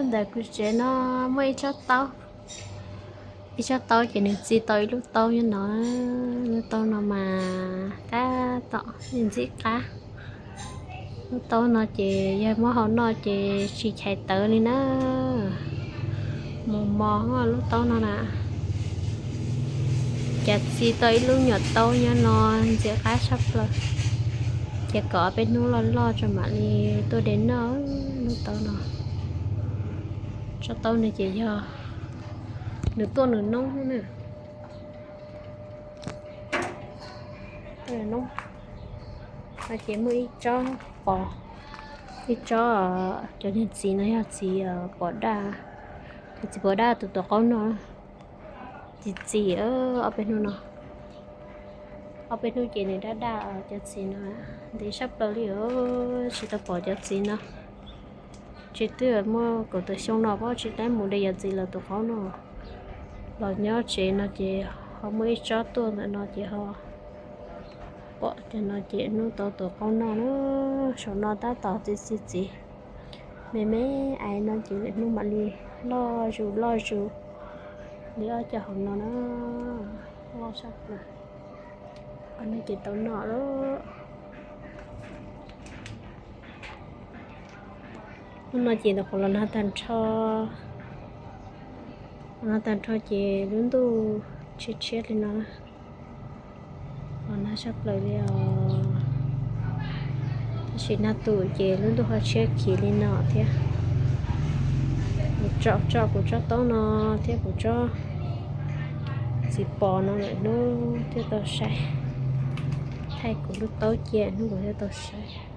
Ntawm kuv tsev no muaj ib tsob taub, ib tsob taub ces nws txi tau ib lub taub nyob no. Lub taub no mas tab tom ntxim qab. Lub taub no ces yog muab hau noj ces tsis chais tawv li na. Mos mos lub taub no na. Cas txi tau ib lub nyuam taub nyob no ntxim qab tshaj plaws. Ces kom ob peb hnub loj loj tso mam li tuaj de noj lub taub no. Tsob taub no ces yog nws tuaj nws noob na. Tuaj nws noob. No ces muaj ib tsob pos, ib tsob, cov niag txiv no yog txiv pos daj, cov txiv pos daj tus tuav qaub no. Txiv txiv, ob peb hnub no, ob peb hnub ces nws daj daj cov txiv no. Ntev tshaj plaws li os, tsis tau pom cov txiv no. Tsis twb muaj kaum tawm xyoo no pab tsis tau mus de yog txiv lawv tus qaub no. Los nyob tsev no ces ho muaj ib tsob tuaj ntawm no ces ho pom cov no ces hnub tau tus qaub no na. Saum no tab tom txi txi txiv, me me ais no ces lwm hnub mam li loj zus loj zus li ob cov hauv no na. Loj tshaj plaws. Qhov no ces tau noj lawm. Hnub no ces tus qauv los nag tag nrho, los nag tag nrho ces lub ntuj tshiab tshiab li no, los nag tshaj plaws li os. Tab sis nag tus ces lub ntuj ho tshiab khiv li no thiab. Kuv tso, tso kuv tsob taub no thiab kuv tsob txiv pos no lawm hnub thiaj tau saib. Thaij kuv lub taub cia hnub kuv thiaj tau saib.